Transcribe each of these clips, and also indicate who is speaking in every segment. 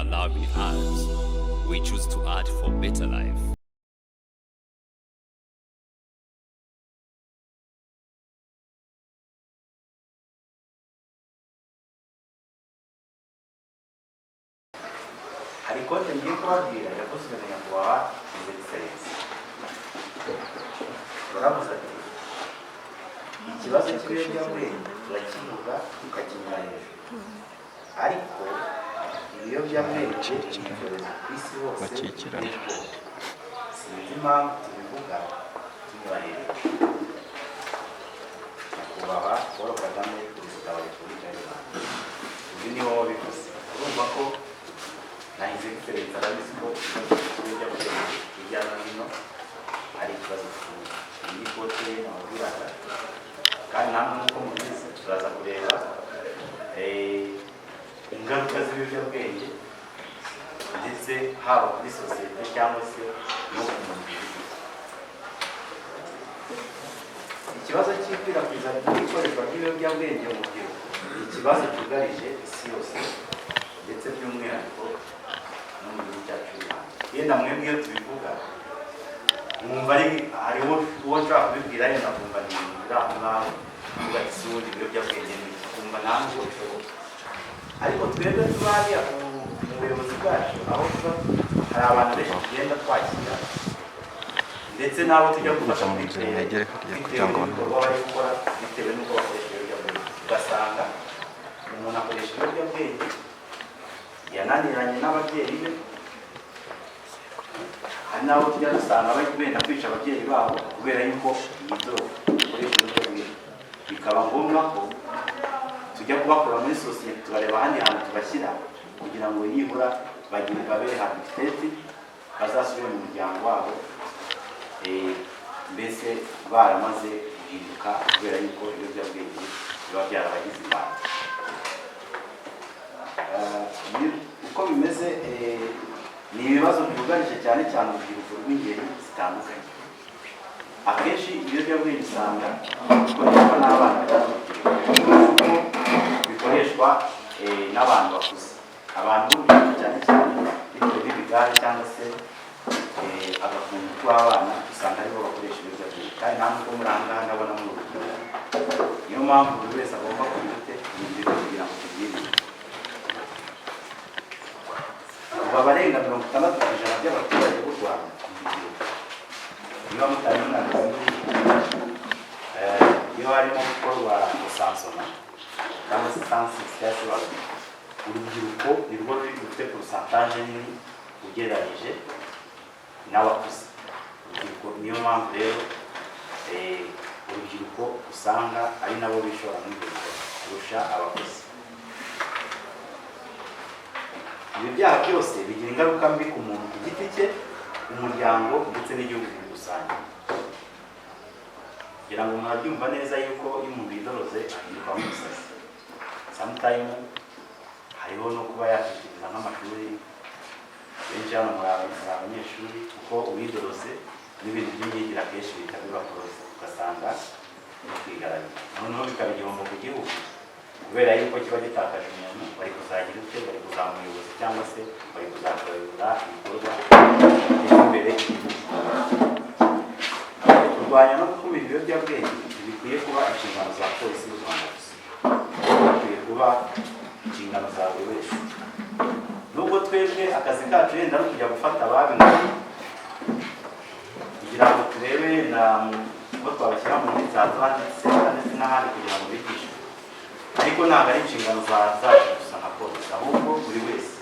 Speaker 1: loving hands. We choose to act for better life.
Speaker 2: Hari quote ngiye kubabwira yavuzwe na Nyakubahwa His Excellency. Baravuze ati: "Ikibazo cy'ibiyobyabwenge turakivuga tukakinyura hejuru, ariko ibiyobyabwenge ni icyorezo ku isi hose."
Speaker 3: Bakikirana.
Speaker 2: Biteye ubwoba. Sinzi impamvu tubivuga tunyura hejuru. Nyakubahwa Paul Kagame, Perezida wa Repubulika y'u Rwanda, uyu ni wowe wabivuze. Urumva ko na His Excellency arabizi ko ikibazo cy'ibiyobyabwenge hirya no hino ari ikibazo gikomeye. Iyi ni quote ye nababwiraga, kandi namwe nk'uko mubizi turaza kureba ingaruka z'ibiyobyabwenge, ndetse haba kuri sosiyete cyangwa se no ku muntu ku giti cye. Ikibazo cy'ikwirakwiza ry'ikoreshwa ry'ibiyobyabwenge mu rubyiruko ni ikibazo cyugarije isi yose, ndetse by'umwihariko no mu gihugu cyacu cy'u Rwanda. Yenda mwebwe iyo tubivuga mwumva ari hariho uwo nshobora kubibwira, yenda akumva ni ibintu biri aho ngaho, uvuga ati: "Si ubundi ibiyobyabwenge ni iki?" Ukumva nta nubwo bishoboka. Ariko twebwe tuba hariya mu buyobozi bwacu, aho tuba hari abantu benshi tugenda twakira, ndetse n'abo tujya gufasha
Speaker 3: Kuva mu
Speaker 2: muri
Speaker 3: nzira
Speaker 2: terrain,
Speaker 3: mwegere harya
Speaker 2: bitewe
Speaker 3: kugira ngo abantu
Speaker 2: n'ibikorwa bari gukora, bitewe n'uko bakoresha ibiyobyabwenge. Ugasanga umuntu akoresha ibiyobyabwenge yananiranye n'ababyeyi be. Hari n'abo tujya dusanga bari benda kwica ababyeyi babo kubera yuko iyi drogue ikoresha ibiyobyabwenge, bikaba ngombwa ko tujya kubakura muri sosiyete, tukareba ahandi hantu tubashyira kugira ngo nibura bagire babe rehabilitated, bazasubire mu muryango wabo, mbese baramaze guhinduka, kubera yuko ibiyobyabwenge biba byarabagize imbata. Uko bimeze, ni ibibazo byugarije cyane cyane urubyiruko rw'ingeri zitandukanye. Akenshi ibiyobyabwenge usanga bikoreshwa n'abana bakiri urubyiruko, kuko bikoreshwa n'abantu bakuze. Abantu b'urubyiruko cyane cyane, bitewe n'ibigare cyangwa se agakungu k'abana, usanga aribo bakoresha ibiyobyabwenge. Kandi nta nubwo muri aha ngaha ndabona muri urubyiruko. Niyo mpamvu buri wese agomba kugira ute urubyiruko kugira ngo tubyirinde. Ubu abarenga 60% by'abaturage b'u Rwanda ni urubyiruko. Niba mutari munabizi, iyo harimo gukorwa recensement cyangwa se census cyangwa se barura, urubyiruko ni rwo ruri rufite pourcentage nini ugereranyije n'abakuze. Urubyiruko, niyo mpamvu rero urubyiruko usanga ari nabo bishora muri ibyo bikorwa kurusha abakuze. Ibi byaha byose bigira ingaruka mbi ku muntu ku giti cye, umuryango, ndetse n'igihugu muri rusange. Kugira ngo murabyumva neza yuko iyo umuntu yidoroze ahinduka nk'umusazi. Sometime hariho no kuba yakikiriza nk'amashuri. Benshi hano muri abanyeshuri, kuko uwidoroze n'ibintu by'imyigire akenshi bihita biba poroze, ugasanga no kwigaragaza, noneho bikaba igihombo ku gihugu, kubera yuko kiba gitakaje umuntu bari kuzagira ute, bari kuzamura umuyobozi cyangwa se bari kuzakorera ibikorwa biteza imbere igihugu. Kurwanya no gukumira ibiyobyabwenge ntibikwiye kuba inshingano za Polisi y'u Rwanda gusa, bikwiye kuba inshingano za buri wese. Nubwo twebwe akazi kacu yenda ari ukujya gufata ababinyweye kugira ngo turebe na ko twabashyira muri za center ndetse n'ahandi kugira ngo bigishwe, ariko ntabwo ari inshingano zacu gusa nka polisi, ahubwo buri wese,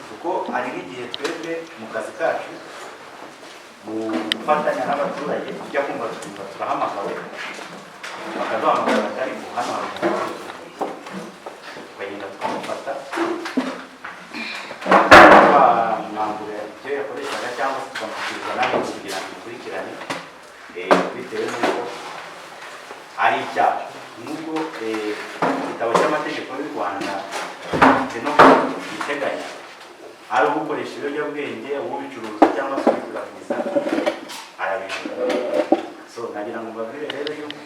Speaker 2: kuko hari nk'igihe twebwe mu kazi kacu, mu gufatanya n'abaturage, tujya kumva tukumva turahamagawe, bakaduhamagara bati: "Ariko hano hari umuntu uri", tukagenda tukamufata, twamwambura ibyo yakoreshaga cyangwa se tukamushyikiriza nawe kugira ngo dukurikirane, bitewe n'uko ari icyaha. Nubwo igitabo cy'amategeko y'u Rwanda no giteganya ari ugukoresha ibiyobyabwenge, ubicuruza cyangwa se ubikwirakwiza arabishura. So nagira ngo mbabwire rero yuko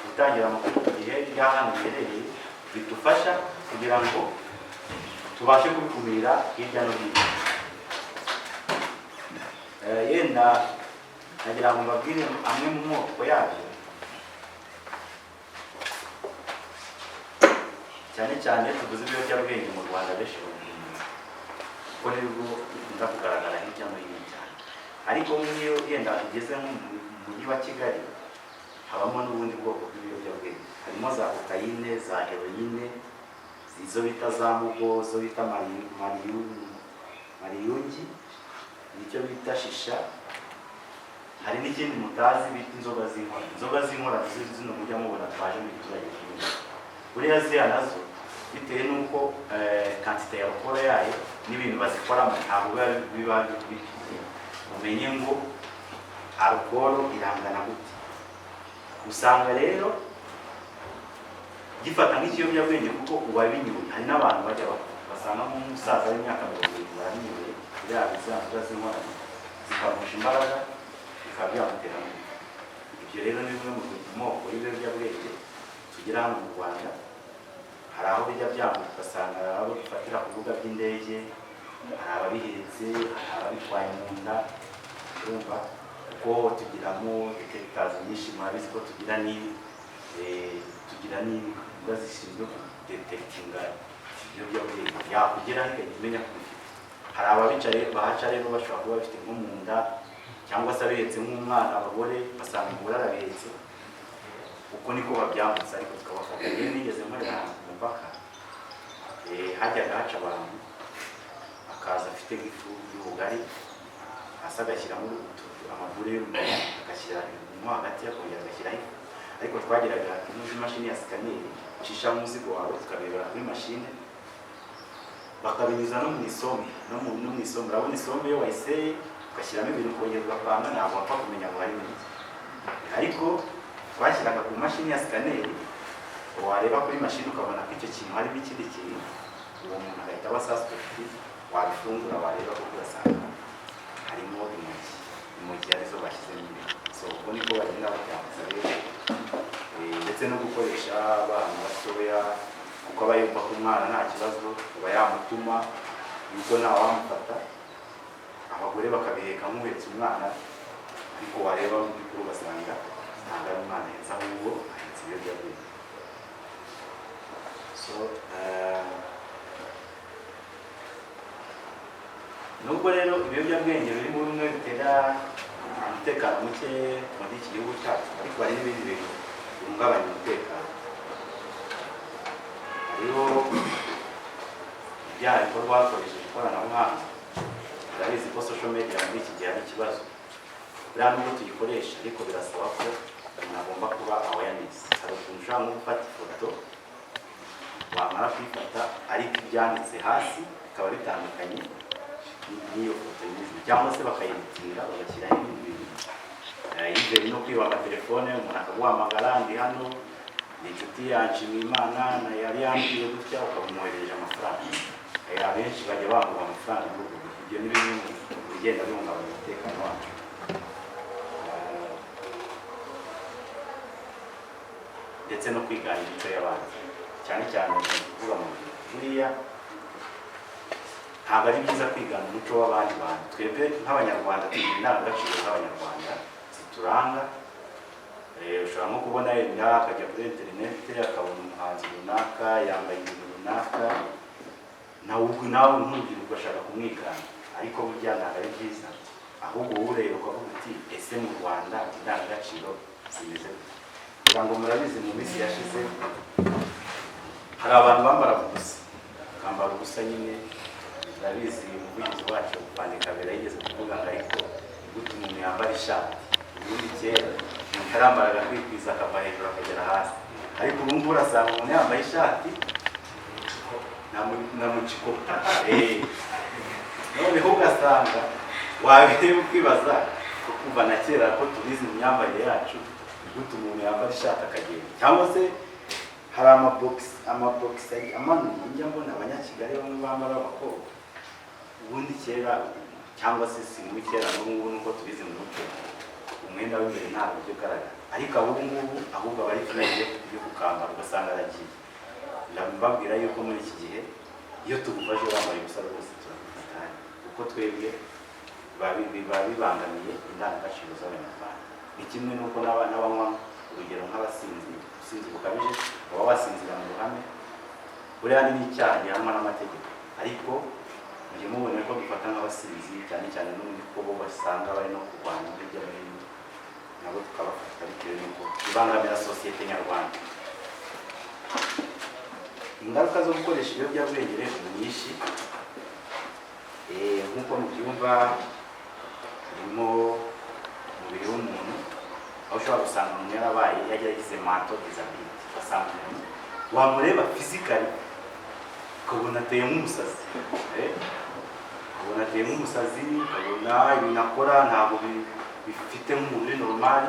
Speaker 2: gutangira amakuru ku gihe y'ahantu biherereye bidufasha kugira ngo tubashe. Tubashe kubikumira hirya no hino. Yenda nagira ngo mbabwire amwe mu moko yabyo, cyane cyane iyo tuvuze ibiyobyabwenge mu Rwanda benshi babyumva, kuko nibwo bikunda kugaragara hirya no hino cyane. Ariko nk'iyo yenda ugeze nko mu mujyi wa Kigali, habamo n'ubundi bwoko bw'ibiyobyabwenge, harimo za kokayine, za heroine, izo bita za mugo, izo bita mariyungi, nicyo bita shisha. Hari n'ikindi mutazi bita inzoga z'inkorano. Inzoga z'inkorano zino mujya mubona twaje mu giturage cy'umujyi, buriya ziriya nazo bitewe n'uko quantité ya alcool yayo n'ibintu bazikoramo ntabwo biba bipimye, umenye ngo alcool irangana gute. Usanga rero gifata nk'ikiyobyabwenge kuko uwabinyoye, hari n'abantu bajya basanga nk'umusaza w'imyaka 70 barabinyoye, biriya ziriya nzoga z'inkorano zikamurusha imbaraga, bikaba byamutera n'urupfu. Ibyo rero ni bimwe mu moko y'ibiyobyabwenge tugira hano mu Rwanda. Hari aho bijya byambuka, ugasanga hari abo dufatira ku bibuga by'indege, hari ababihetse, hari ababitwaye mu nda. Urumva kuko tugiramo detectors nyinshi, murabizi ko tugira n'imbwa zishinzwe kudetectinga ibiyobyabwenge, yakugeraho igahita imenya ko ubifite. Hari ababicaye bahaca rero bashobora kuba bafite nko mu nda, cyangwa se abihetse nk'umwana, abagore basanga umugore arabihetse, uko niko babyambutsa, ariko tukabafata. Rero nigeze nkorera ahantu ku mupaka, hajyaga haca abantu, akaza afite nk'ifu y'ubugari hasi, agashyiramo amaguru y'urumogi, agashyira mo hagati, akongera agashyiraho ifu. Ariko twagiraga imashini ya scanner, ucisha umuzigo wawe tukabirebera kuri mashine, bakabinyuza no mu isombe, no mu isombe. Urabona isombe iyo wayiseye ugashyiramo ibintu ukongera ugapanga, ntabwo wapfa kumenya ngo harimo iki. Ariko twashyiraga ku mashini ya scanner, wareba kuri mashini ukabona ko icyo kintu harimo ikindi kintu, uwo muntu agahita aba suspect. Wabifungura wareba kuko ugasanga harimo imogi, imogi arizo bashyizemo imbere. So ubwo niko bagenda babyambutsa rero. Ndetse no gukoresha abana batoya, kuko aba yumva ko umwana nta kibazo, aba yamutuma yuko ntawamufata. Abagore bakabiheka nk'uhetse umwana, ariko wareba mu by'ukuri ugasanga ntabwo ari umwana ahetse, ahubwo ahetse ibiyobyabwenge. So nubwo rero ibiyobyabwenge biri mu bimwe bitera umutekano muke muri iki gihugu cyacu, ariko hari n'ibindi bintu bihungabanya umutekano. Hariho ibyaha bikorwa hakoreshejwe ikoranabuhanga. Urabizi ko social media muri iki gihe ari ikibazo. Buriya nubwo tuyikoresha, ariko birasaba ko umuntu agomba kuba awareness. Hari ukuntu ushobora nko gufata ifoto, wamara kuyifata ariko ibyanditse hasi bikaba bitandukanye n'iyo foto nyirizina, cyangwa se bakayeditinga bagashyiraho ibindi bintu. Even no kwiba amatelefone, umuntu akaguhamagara, "Ndi hano, ni inshuti ya Nshimiyimana na yari yambwiye gutya," ukamwoherereje amafaranga. Abenshi bajya bambuka amafaranga muri ubwo buryo. Ibyo ni bimwe mu bigenda bihungabanya umutekano wacu. Ndetse no kwigana imico y'abandi, cyane cyane mu kuvuga mu rubyiruko. Buriya ntabwo ari byiza kwigana umuco w'abandi bantu. Twebwe nk'Abanyarwanda tugira indangagaciro z'Abanyarwanda zituranga. Ushobora nko kubona yenda akajya kuri interineti akabona umuhanzi runaka yambaye ibintu runaka, nawe ubwo nawe nk'urubyiruko ugashaka kumwigana, ariko burya ntabwo ari byiza. Ahubwo wowe ureba ukavuga uti: "Ese mu Rwanda indangagaciro zimeze gute?" Kugira ngo murabizi, mu minsi yashize hari abantu bambaraga ubusa, bakambara ubusa nyine. Murabizi, umuvugizi wacu Kabera yigeze kuvuga ngo: "Ariko gute umuntu yambara ishati?" Ubundi kera umuntu yarambaraga kwikwiza akava hejuru akagera hasi, ariko ubu ngubu urasanga umuntu yambaye ishati na muciko. Noneho ugasanga wabireba ukibaza ko kuva na kera ko tubizi mu myambarire yacu, gute umuntu yambara ishati akagenda? Cyangwa se hari amabogisi amanuye njya mbona Abanyakigali bamwe bambara, abakobwa. Ubundi kera, cyangwa se si muri kera, n'ubu ngubu nuko tubizi mu muco, umwenda w'imbere ntabwo ujya ugaragara, ariko abo ngubu ahubwo aba ari trend yo kukambara, ugasanga aragiye. Ndababwira yuko muri iki gihe Iyo tugufashe wambaye ubusa rwose turagufata, kuko twebwe biba bibangamiye indangagaciro z'Abanyarwanda. Ni kimwe n'uko n'abanywa, urugero nk'abasinzi, ubusinzi bukabije, baba basinzira mu ruhame, buriya ni n'icyaha gihanwa n'amategeko. Ariko mujye mubona ko dufata nk'abasinzi cyane cyane n'ubundi ko bo basanga bari no kurwanya hirya no hino, nabo tukabafata bitewe n'uko bibangamira sosiyete nyarwanda. Ingaruka zo gukoresha ibiyobyabwenge rero ni nyinshi. Nk'uko mubyumva, harimo umubiri w'umuntu, aho ushobora gusanga umuntu yarabaye yagize mental disability, ugasanga umuntu wamureba physically ukabona ateye nk'umusazi, ukabona ateye nk'umusazi, ukabona ibintu akora ntabwo bifite nk'umuntu uri normal.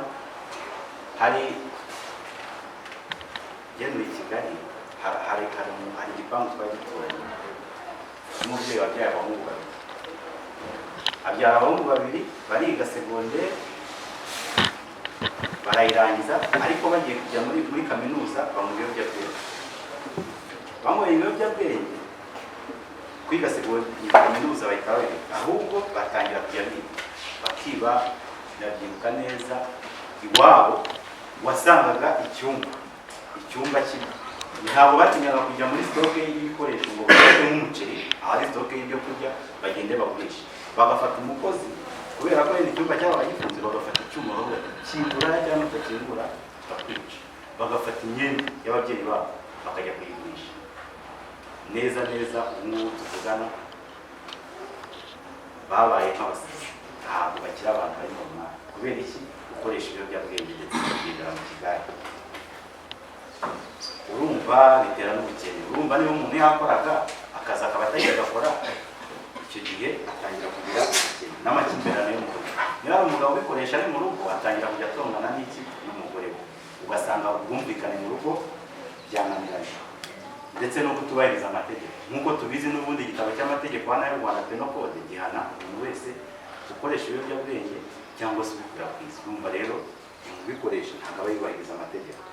Speaker 2: Hari njye i Kigali hari igipangu twari duturanye n'umubyeyi wabyaye abahungu babiri, abyara abahungu babiri, bariga segonderi barayirangiza, ariko bagiye kujya muri kaminuza banywa ibiyobyabwenge. Banyweye ibiyobyabwenge, kwiga segonderi, kaminuza bahita babireka, ahubwo batangira kujya biba, bakiba. Ndabyibuka neza, iwabo wasangaga icyumba kimwe, ntabwo batinyaga kujya muri stock y'ibikoresho ngo bafate nk'umuceri, ahari stock y'ibyo kurya, bagende bagurishe. Bagafata umukozi, kubera ko wenda icyumba cyabaga gifunze, bagafata icyuma bakavuga ati: "Kingura cyangwa utakingura bakwica." Bagafata imyenda y'ababyeyi babo bakajya kuyigurisha. Neza neza ubu ngubu tuvugana babaye nk'abasazi, ntabwo bakiri abantu bari normal. Kubera iki? Gukoresha ibiyobyabwenge ndetse no kugendera mu kigare. Urumva bitera n'ubukene. Urumva niba umuntu yakoraga akazi akaba atagiye agakora, icyo gihe atangira kugira ubukene n'amakimbirane yo mu rugo. Niba ari umugabo ubikoresha ari mu rugo, atangira kujya atongana n'iki, n'umugore we, ugasanga ubwumvikane mu rugo byananiranye, ndetse no kutubahiriza amategeko. Nk'uko tubizi n'ubundi, igitabo cy'amategeko hano y'u Rwanda, Penal Code, gihana umuntu wese ukoresha ibiyobyabwenge cyangwa se ubikwirakwiza. Urumva rero umuntu ubikoresha ntabwo aba yubahiriza amategeko.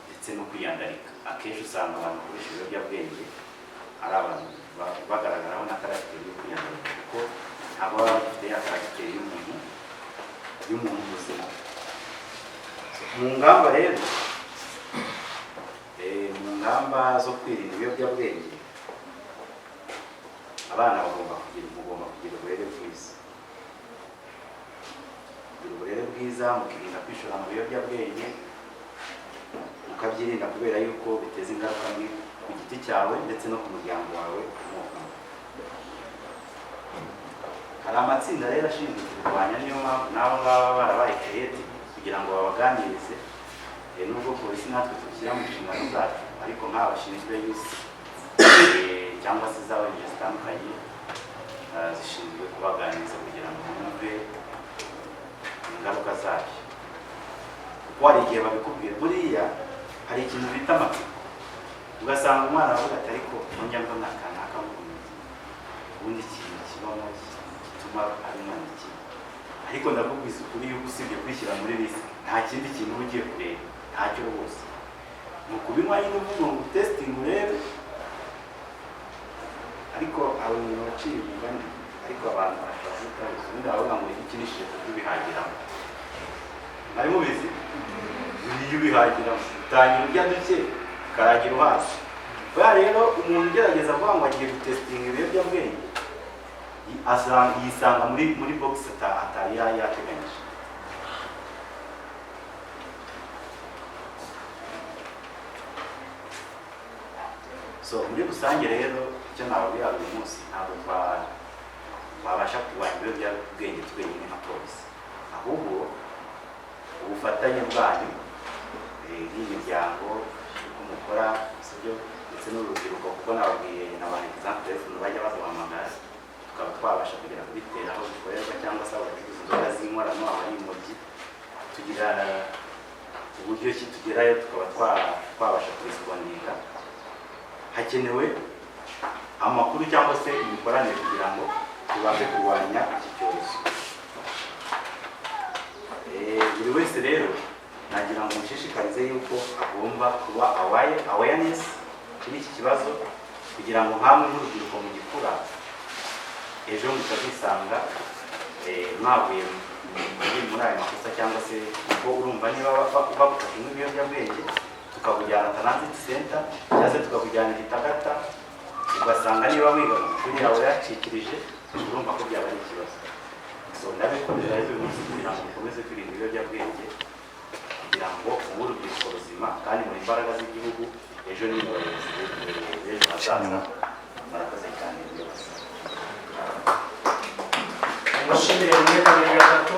Speaker 2: Ndetse no kwiyandarika, akenshi usanga abantu bakoresha ibiyobyabwenge ari abantu bagaragaraho na caractère yo kwiyandarika, kuko ntabwo baba bafite ya caractère y'umuntu muzima. Mu ngamba rero, mu ngamba zo kwirinda ibiyobyabwenge, abana bagomba kugira, mugomba kugira uburere bwiza, kugira uburere bwiza, mukirinda kwishora mu biyobyabwenge, mukabyirinda, kubera yuko biteza ingaruka mbi ku giti cyawe ndetse no ku muryango wawe ukomokamo. Hari amatsinda rero ashinzwe kurwanya, niyo mpamvu n'abo ngabo baba barabaye created kugira ngo babaganirize. Nubwo polisi natwe tubishyira mu nshingano zacu, ariko nk'aba bashinzwe youth, cyangwa se za ONG zitandukanye, zishinzwe kubaganiriza kugira ngo bumve ingaruka zabyo, kuko hari igihe babikubwira. Buriya hari ikintu bita amatsiko, ugasanga umwana aravuga ati: "Ariko njya mbona kanaka mu, ubundi ikintu kibamo gituma ari umwana iki?" Ariko ndakubwiza ukuri yuko usibye kwishyira muri risk, nta kindi kintu uba ugiye kureba, ntacyo rwose. Ni ukubinywa nyine uvuga ngo testing urebe. Ariko hari umuntu waciye umugani, ariko abantu bashobora kutabizi, ubundi baravuga ngo iyo ukinishije kuko ubihagiramo. Mwari mubizi? Iyo ubihagiramo, utangira urya duke ukarangira uhaze. Buriya rero umuntu ugerageza kuvuga ngo agiye gutestinga ibiyobyabwenge, yisanga muri box atari yateganyije. So muri rusange rero, icyo nababwira buri munsi, ntabwo twabasha kurwanya ibiyobyabwenge twenyine nka polisi, ahubwo ubufatanye bwanyu, nk'imiryango, uko mukora, sibyo, ndetse n'urubyiruko, kuko nababwiye na ba example telefone bajya baduhamagara, tukaba twabasha kugera kubitera aho bikorerwa, cyangwa se aho bacuruza inzoga z'inkorano, abari imogi, tugira uburyo ki tugerayo tukaba twabasha kurespondinga. Hakenewe amakuru cyangwa se imikoranire kugira ngo tubashe kurwanya iki cyorezo. Buri wese rero nagira ngo mushishikarize yuko agomba kuba awareness kuri iki kibazo. Kugira ngo nkamwe nk'urubyiruko mugikura, ejo mutazisanga mwavuye muri ayo makosa, cyangwa se ubwo urumva niba bagufata nk'ibiyobyabwenge, tukakujyana transit center cyangwa se tukakujyana Gitagata, ugasanga niba wiga amashuri yawe yacikirije, urumva ko byaba ari ikibazo. So ndabikorera rero uyu munsi kugira ngo mukomeze kwirinda ibiyobyabwenge, kugira ngo ube urubyiruko ruzima kandi muri imbaraga z'igihugu, ejo ni abayobozi b'ejo hazaza. Murakoze cyane, muyobozi.
Speaker 3: Mushimire rimwe, kabiri, gatatu.